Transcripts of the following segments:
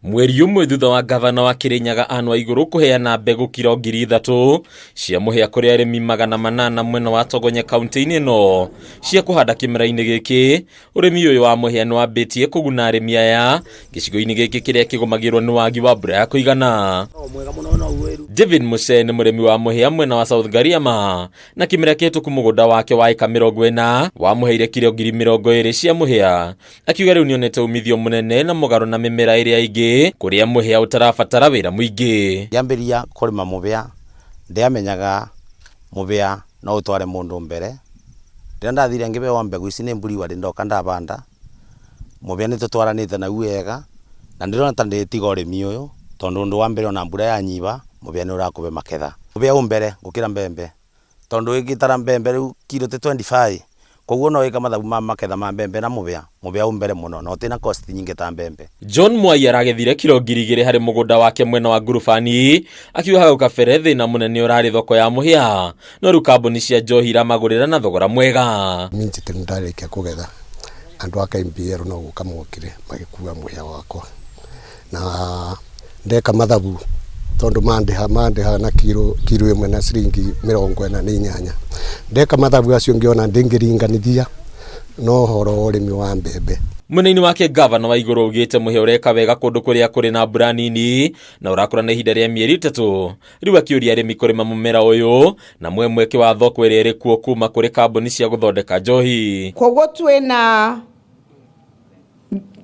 Mweri ũmwe thutha wa gavana wa Kirinyaga Anne Waigũrũ kũheana mbegũ kiro 3,000 cia mũhĩa kũrĩ arĩmi 800 mwena wa Togonya kaunti-inĩ ĩno cia kũhanda kĩmera-inĩ gĩkĩ, ũrĩmi ũyũ wa mũhĩa nĩ wambĩtie kũguna arĩmi aya gĩcigo-inĩ gĩkĩ kĩrĩa kĩgũmagĩrwo nĩ wagi wa mbura ya kũigana. David Muse nĩ mũrĩmi wa mũhĩa mwena wa South Gariama na kĩmera kĩhĩtũku mũgũnda wake wa ĩka 40 wamũheire kiro 20,000 cia mũhĩa. Akiuga rĩu nĩonete umithio mũnene na mũgarũ na mĩmera ĩrĩa ĩngĩ kũrĩa mũhĩa ũtarabatara wĩra mũingĩ. Ngĩambĩrĩria kũrĩma mũhĩa ndiamenyaga mũhĩa no ũtware mũndũ mbere. Rĩrĩa ndathire ngĩbewa mbegũ ici nĩ brewery ndoka ndabanda, mũhĩa nĩ tũtwaranĩte naguo wega na ndĩrona ta ndĩtiga ũrĩmi ũyũ tondũ ũndũ wa mbere ona mbura yanyiba mũhĩa nĩ ũrakũbe maketha. Mũhĩa wĩ mbere gũkĩra mbembe tondũ ĩngĩtara mbembe rĩu kiro ti 25 koguo no wĩke mathabu ma maketha ma mbembe na mũhĩa, mũhĩa wĩ mbere mũno na ũtĩ na cost nyingĩ ta mbembe. John Mwai aragethire kiro 2,000 harĩ mũgũnda wake mwena wa Ngurubani, akiuga hau kabere thĩna mũnene ũrarĩ thoko ya mũhĩa, no rĩu kambuni cia njohi iramagũrĩra na thogora mwega. Immediately ndarĩkia kũgetha andũ a KMBL no gũka mokire magĩkua mũhĩa wakwa na ndeka mathabu tondũ mandĩha mandĩha na kiro kiro ĩmwe na ciringi 48. Ndeka mathabu acio ngĩona ndĩngĩringanithia na ũhoro wa ũrĩmi wa mbembe. Mwena-inĩ wake gavana wa igũrũ augĩte mũhĩa ũreka wega kũndũ kũrĩa kũrĩ na mbura nini na ũrakũra na ihinda rĩa mĩeri 3. Rĩu akĩũria arĩmi kũrĩma mũmera ũyũ na mwe mweke wa thoko ĩrĩa ĩrĩ kuo kuma kũrĩ kambuni cia gũthondeka njohi. Koguo twĩna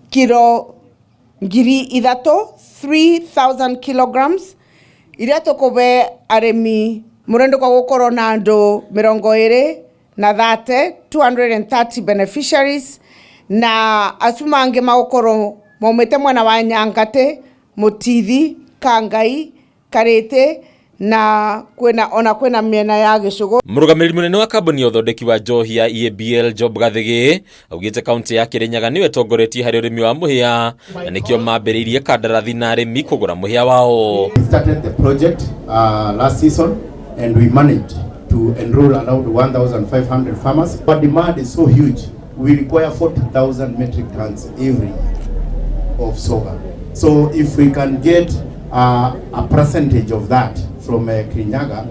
kiro 3,000, 3,000 kilograms iria tũkũbe arĩmi mũrendũka gũkorwo na andũ 230, 230 beneficiaries, na acu mangĩ magũkorwo maumĩte mwena wa Nyangatĩ, Mũtithi, Kangai, Karĩtĩ na kwĩna ona kwĩna mĩena ya Gĩcũgũ. Mũrũgamĩrĩri mũnene wa kambuni ya ũthondeki wa njohi ya EABL Job Gathigi augĩte kaunti ya Kirinyaga nĩyo ĩtongoretie harĩ ũrĩmi wa mũhĩa na nĩkĩo mambĩrĩirie kandarathi na arĩmi kũgũra mũhĩa wao. We started the project last season and we managed to enroll around 1,500 farmers. But demand is so huge, we require 40,000 metric tons every year of sorghum. So if we can get a percentage of that from Kirinyaga,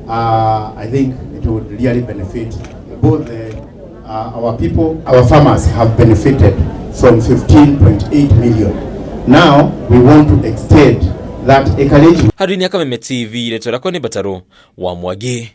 I think it would really benefit both our people. Our farmers have benefited from 15.8 million. Now we want to extend that acreage. Harĩ Kameme TV, rĩtwa rĩakwa nĩ Mbatarũ wa Mwangi.